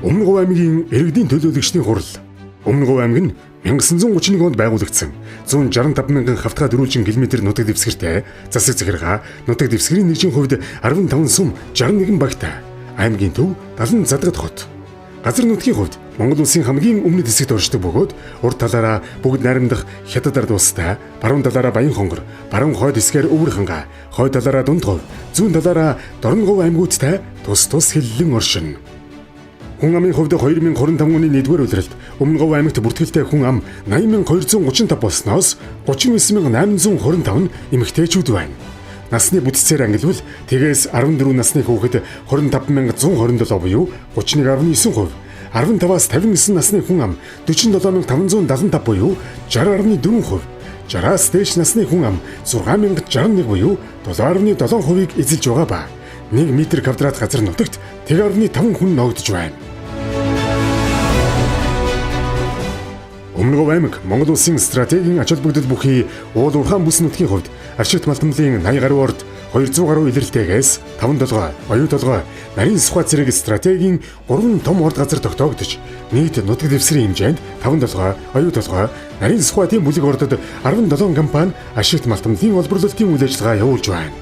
Өмнө Говь аймгийн иргэдийн төлөөлөгчдийн хурал. Өмнө Говь аймаг нь 1931 онд байгуулагдсан. 165 мянган хавтгай дөрвөлжин километр нутаг дэвсгэртэй, засаг захиргаа, нутаг дэвсгэрийн нэгжийн хувьд 15 сүм 61 багтай. Аймгийн төв 70 задгад хот. Газар нутгийн хувьд Монгол улсын хамгийн өмнөд хэсэгт оршдог бөгөөд урд талаараа бүгд найрамдах Хятад ард улстай, баруун талаараа Баян хонгор, баруун хойд хэсгээр Өвөр хангай, хойд талаараа Дунд говь, зүүн талаараа Дорноговь аймагуудтай тус тус хиллэн оршино. Хүн амын хувьд 2025 оны 1-р улиралд Өмнө Говь аймагт бүртгэлтэй хүн ам 80,235 болсноос 39,825 нь эмэгтэйчүүд байна. Насны бүтцээр ангилбал тэгээс 14 насны хүүхэд 25,127 буюу 31.9%, 15-аас 59 насны хүн ам 47,575 буюу 60.4%, 60-аас дээш насны хүн ам 6,061 буюу 7.7%-ийг эзэлж байгаа ба 1 метр квадрат газар нутагт 1.5 хүн ногдож байна. Өмнө Говь аймаг Монгол улсын стратегийн ач холбогдол бүхий уул уурхаан бүс нутгийн хувьд Аршигт Малтамлын 80 гаруй орд 200 гаруй илрэлтэйгээс 5 толгой, оюу толгой, нарийн сухай зэрэг стратегийн 3 том орд газар тогтоогдож нийт нутаг дэвсгэрийн хэмжээнд 5 толгой, оюу толгой, нарийн сухай тийм бүлэг ордод 17 компани Аршигт Малтамлын олборлолтын үйл ажиллагаа явуулж байна.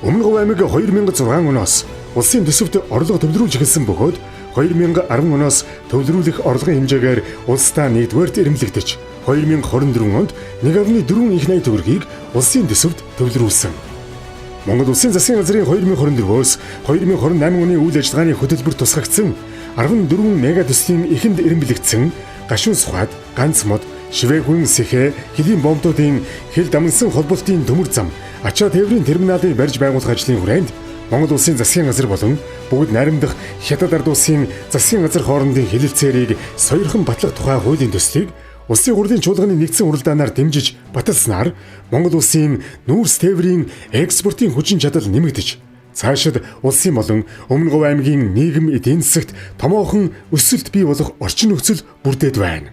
Өмнө Говь аймаг 2006 оноос улсын төсөвт орлого төвлөрүүлж эхэлсэн бөгөөд 2010 оноос төвлөрүүлэх орлогын хэмжээгээр улсдаа нэгдүгээрт эрэмблэгдэж 2024 онд 1.4 их 80 төгрөгийг улсын төсөвт төвлөрүүлсэн. Монгол Улсын засгийн газрын 2024-өөс 2028 оны үйл ажиллагааны хөтөлбөр тусгагдсан 14 мега төслийн эхэнд эрэмблэгдсэн гашуун сухад, ганц мод, шивээгүн сэхэ, хөлийн бомбуудын хил дамнасан холболтын төмөр зам, ачаа тээврийн терминалыг барьж байгуулах ажлын хүрээнд Монгол Улсын засгийн газар болон бүгд найрамдах Хятад ард улсын засгийн газар хоорондын хэлэлцээрийг сойрхон батлах тухай хуулийн төслийг Улсын хурлын чуулганы нэгдсэн хуралдаанаар дэмжиж баталснаар Монгол улсын нүүрс тээврийн экспортын хүчин чадал нэмэгдэж цаашид улсын болон Өмнө Говь аймгийн нийгэм эдийн засагт томоохон өсөлт бий болох орчин нөхцөл бүрдээд байна.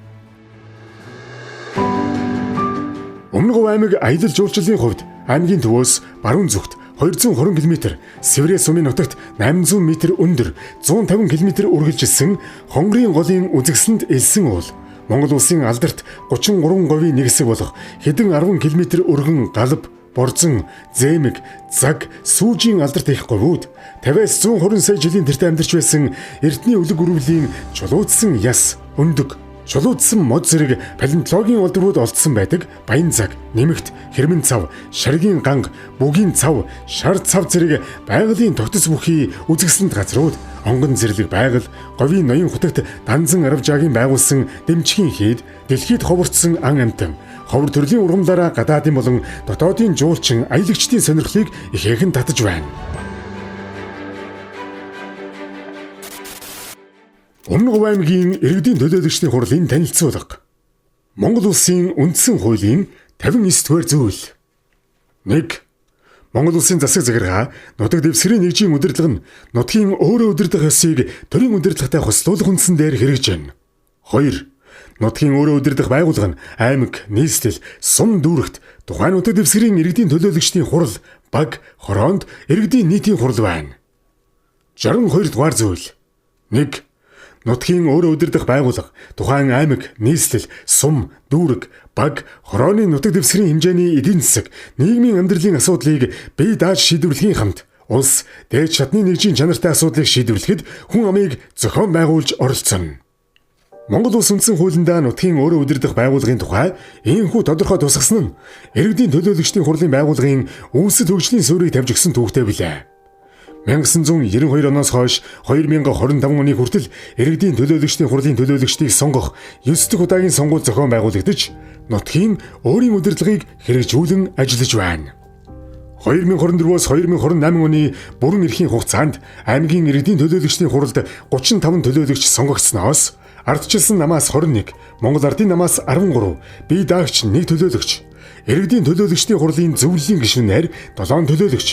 Өмнө Говь аймаг аялал жуулчлалын хувьд аймгийн төвөөс баруун зүгт 220 км, Сэврээ сумын нутагт 800 м өндөр, 150 км үргэлжилсэн Хонгорын голын үзэгсэнд элсэн уул, Монгол улсын алдарт 33 говийн нэг хэсэг болох хэдэн 10 км өргөн галб, борзон, зээмэг, заг, сүүжийн алдарт их говьуд 50-аас 120 сая жилийн тэртээ амьдарч байсан эртний үлэг өрөвлийн чулуудсан яс, өндөг, чулуудсан мод зэрэг палеонтологийн олдрууд олдсон байдаг баян цаг, нэмэгт, хэрмэн цав, шаргийн ганг, бүгийн цав, шар цав зэрэг байгалийн тогтц бүхий үзэгсэлэнт газрууд, онгон зэрлэг байгаль, говийн ноён хутагт данзан аравжаагийн байгуулсан дэмчгийн хийд, дэлхийд ховорцсон ан амтан, ховор төрлийн ургамлаараа гадаадын болон дотоодын жуулчин аялагчдын сонирхлыг ихээхэн татаж байна. Өмнө Говь аймгийн иргэдийн төлөөлөгчдийн хурлын танилцуулга. Монгол улсын үндсэн хуулийн 59-р зүйл. 1. Монгол улсын засаг захиргаа нутаг дэвсгэрийн нэгжийн удирдлага нь нутгийн өөрөө удирдах ёсыг төрийн удирдлагатай хослуулах үндсэн дээр хэрэгжинэ. 2. Нутгийн өөрөө удирдах байгууллага нь аймаг, нийслэл, сум дүүрэгт тухайн нутаг дэвсгэрийн иргэдийн төлөөлөгчдийн хурал, баг, хороонд иргэдийн нийтийн хурал байна. 62 дугаар зүйл. 1. Нутгийн өөрөө удирдах байгууллага тухайн аймаг, нийслэл, сум, дүүрэг, баг, хорооны нутаг дэвсгэрийн хэмжээний эдийн засаг, нийгмийн амьдралын асуудлыг бие дааж шийдвэрлэхийн хамт улс дээд шатны нэгжийн чанартай асуудлыг шийдвэрлэхэд хүн амыг зохион байгуулж оролцоно. Монгол улс үндсэн хуулиндаа нутгийн өөрөө удирдах байгууллагын тухай иймхүү тодорхой тусгасан нь иргэдийн төлөөлөгчдийн хурлын байгууллагын үүсэл хөгжлийн суурийг тавьж өгсөн түүхтэй билээ. 1992 оноос хойш 2025 оны хүртэл иргэдийн төлөөлөгчдийн хурлын төлөөлөгчдийг сонгох 9 дахь удаагийн сонгуул зохион байгуулагдаж нутгийн өөрийн удирдлагыг хэрэгжүүлэн ажиллаж байна. 2024-өөс 2028 оны бүрэн эрхийн хугацаанд аймгийн иргэдийн төлөөлөгчдийн хуралд 35 төлөөлөгч сонгогдсоноос ардчилсан намаас 21, Монгол Ардын намаас 13, бие даагч 1 төлөөлөгч, иргэдийн төлөөлөгчдийн хурлын зөвлөлийн гишүүнээр 7 төлөөлөгч,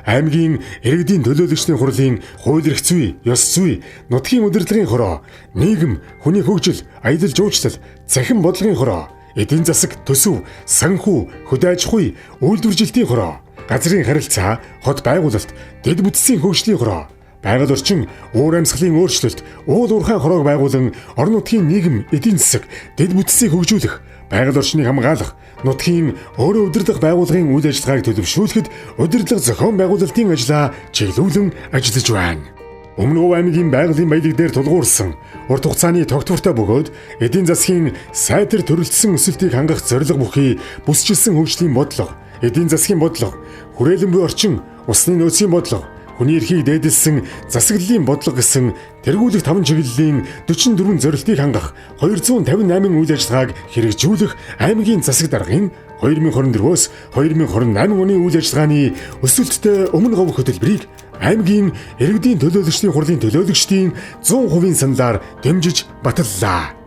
аймгийн иргэдийн төлөөлөгчдийн хурлын хууль эрх зүй, ёс зүй, нутгийн удирдлагын хороо, нийгэм, хүний хөгжил, аялал жуулчлал, цахим бодлогын хороо, эдийн засаг, төсөв, санхүү, хөдөө аж ахуй, үйлдвэржилтийн хороо, газрын харилцаа, хот байгуулалт, дэд бүтцийн хөгжлийн хороо, Байгаль орчин, уур амьсгалын өөрчлөлт, уул уурхай хороог байгуулан орон нутгийн нийгэм, эдийн засаг, дэд бүтцийг хөгжүүлэх, байгаль орчныг хамгаалах, нутгийн өөрөө удирдах байгууллагын үйл ажиллагааг төлөвшүүлэхэд удирдлага зохион байгуулалтын ажлаа чиглүүлэн ажиллаж байна. Өмнө Говь аймгийн байгалийн баялаг дээр тулгуурсан урт хугацааны тогтвортой бөгөөд эдийн засгийн сайтар төрөлжсөн өсөлтийг хангах зорилго бүхий бүсчилсэн хөгжлийн бодлого, эдийн засгийн бодлого, хүрээлэн буй орчин, усны нөөцийн бодлого, хүний эрхийг дээдэлсэн засаглалын бодлого гэсэн тэргүүлэх 5 чиглэлийн 44 зорилтыг хангах 258 үйл ажиллагааг хэрэгжүүлэх аймгийн засаг даргын 2024-өөс 2028 оны үйл ажиллагааны өсөлттэй Өмнө Говь хөтөлбөрийг аймгийн иргэдийн төлөөлөгчдийн хурлын төлөөлөгчдийн 100% саналаар дэмжиж баталлаа.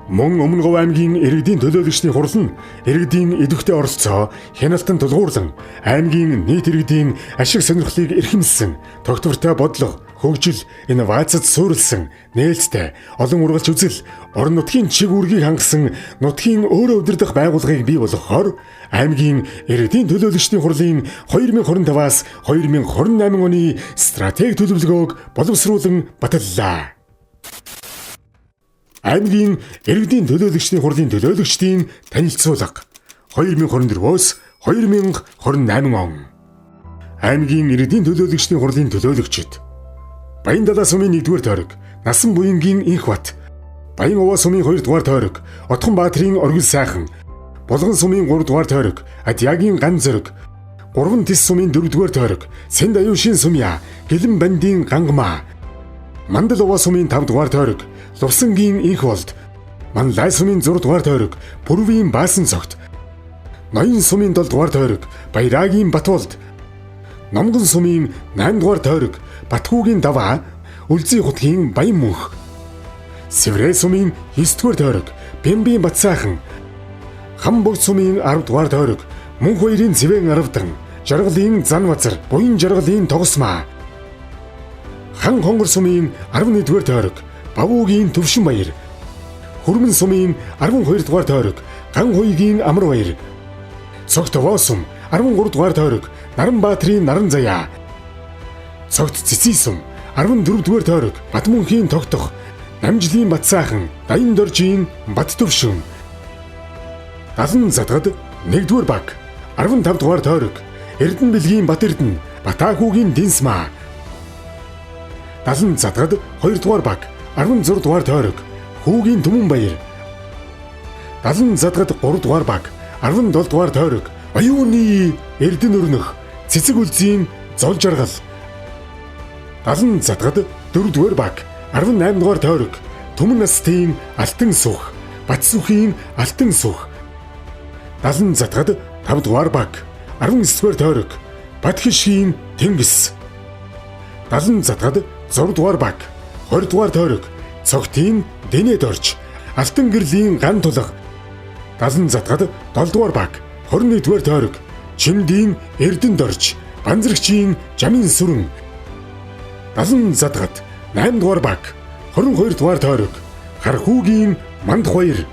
Мөн Өмнө Говь аймгийн иргэдийн төлөөлөгчдийн хурал нь иргэдийн идэвхтэй оролцоо, хяналтан тулгуурлан аймгийн нийт иргэдийн ашиг сонирхлыг эрхэмлсэн тогтвортой бодлого, хөгжил, инновацид суурилсан нээлттэй олон ургалч үзэл, орон нутгийн чиг үүргийг хангасан нутгийн өөрөө удирдах байгууллагыг бий болгохоор аймгийн иргэдийн төлөөлөгчдийн хурлын 2025-аас 2028 оны стратеги төлөвлөгөөг боловсруулан баталлаа. Аймгийн иргэдийн төлөөлөгчдийн хурлын төлөөлөгчдийн танилцуулга 2024-өөс 2028 он. Аймгийн иргэдийн төлөөлөгчдийн хурлын төлөөлөгчд Баян-Далаа сумын 1-р тойрог, Насан буянгийн Инхбат, Баян-Овоо сумын 2-р тойрог, Отхон Баатрын Оргил сайхан, Булган сумын 3-р тойрог, Адьягийн Ган зориг, 3 Тис сумын 4-р тойрог, Сэнд аюушийн сумья, Гэлэн бандын Гангамаа, Мандал Овоо сумын 5-р тойрог, Лувсангийн Инх болд, Манлай сумын 6-р тойрог, Пүрвийн Баасан цогт, Ноён сумын 7-р тойрог, Баярагийн Батболд, Номгон сумын 8-р тойрог, Батхүүгийн Даваа, Үлзий хотгийн Баян мөнх, Сэврээ сумын 9-р тойрог, Бямбийн Батсайхан, Хам богд сумын 10-р тойрог, Мөнх баярын Цэвэн аравдан, Жаргалын Зан базар, Буян жаргалын Тогосмаа, Хан хонгор сумын 11-р тойрог, Бавуугийн Төвшин баяр, Хөрмөн сумын 12-р тойрог, Ган хуйгийн Амар баяр, Цогт овоо сум 13-р тойрог, Наранбаатрын Наран заяа, Цогт цэций сум 14-р тойрог, Батмөнхийн Тогтох, Намжлын Батсайхан, Даян доржийн Бат төвшин, Далан задгад 1-р баг, 15-р тойрог, Эрдэнэ бэлгийн Бат Эрдэнэ, Батаахүүгийн Дэнсмаа, Далан задгад 2-р баг, 16-р тойрог, Хүүгийн Түмэн баяр, Далан задгад 3-р баг, 17-р тойрог, Оюуны Эрдэнэ өрнөх, Цэцэг үлзийн Зол жаргал, Далан задгад 4-р баг, 18-р тойрог, Түмэн настын Алтан сүх, Бат сүхийн Алтан сүх, Далан задгад 5-р баг, 19-р тойрог, Бат хишгийн Тэнгис, Далан задгад 6-р баг, 20-р тойрог, Цогтын Дэнэд орж, Алтан гэрлийн Ган тулга, Далан задгад 7-р баг, 21-р тойрог, Чимдийн Эрдэнэд орж, Банзрагчийн Жамын сүрэн, Далан задгад 8-р баг, 22-р тойрог, Хархүүгийн Мандах баяр,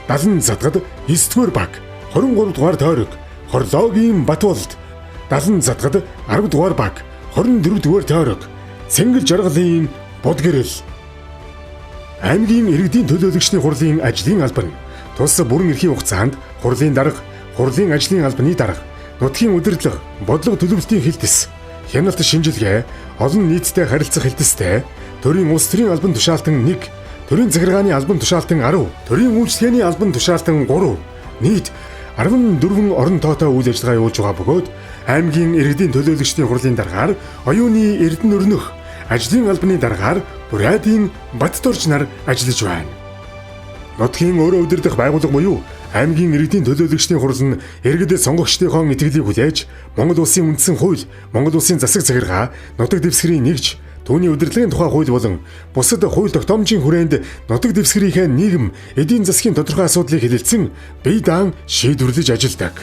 Далан задгад 9-р баг, 23-р тойрог, Хорлоогийн Батболд, Далан задгад 10-р баг, 24-р тойрог, Цэнгэл жаргалын Будгэрэл. Аймгийн иргэдийн төлөөлөгчдийн хурлын ажлын албан тус бүрэн эрхийн хугацаанд хурлын дарга, хурлын ажлын албаны дарга, нутгийн удирдлага, бодлого төлөвлөлтийн хэлтэс, хяналт шинжилгээ, олон нийттэй харилцах хэлтэстэй, төрийн улс төрийн албан тушаалтан 1, төрийн захиргааны албан тушаалтан 10, төрийн үйлчилгээний албан тушаалтан 3, нийт 14 орон тоотой үйл ажиллагаа явуулж байгаа бөгөөд аймгийн иргэдийн төлөөлөгчдийн хурлын даргаар оюуны Эрдэнэ өрнөх, ажлын албаны даргаар Бурятын Бат дорж нар ажиллаж байна. Нутгийн өөрөө удирдах байгууллага буюу аймгийн иргэдийн төлөөлөгчдийн хурал нь иргэд сонгогчдийнхоо итгэлийг хүлээж, Монгол улсын үндсэн хууль, Монгол улсын засаг захиргаа, нутаг дэвсгэрийн нэгж, түүний удирдлагын тухай хууль болон бусад хууль тогтоомжийн хүрээнд нутаг дэвсгэрийнхээ нийгэм, эдийн засгийн тодорхой асуудлыг хэлэлцэн бие даан шийдвэрлэж ажилладаг.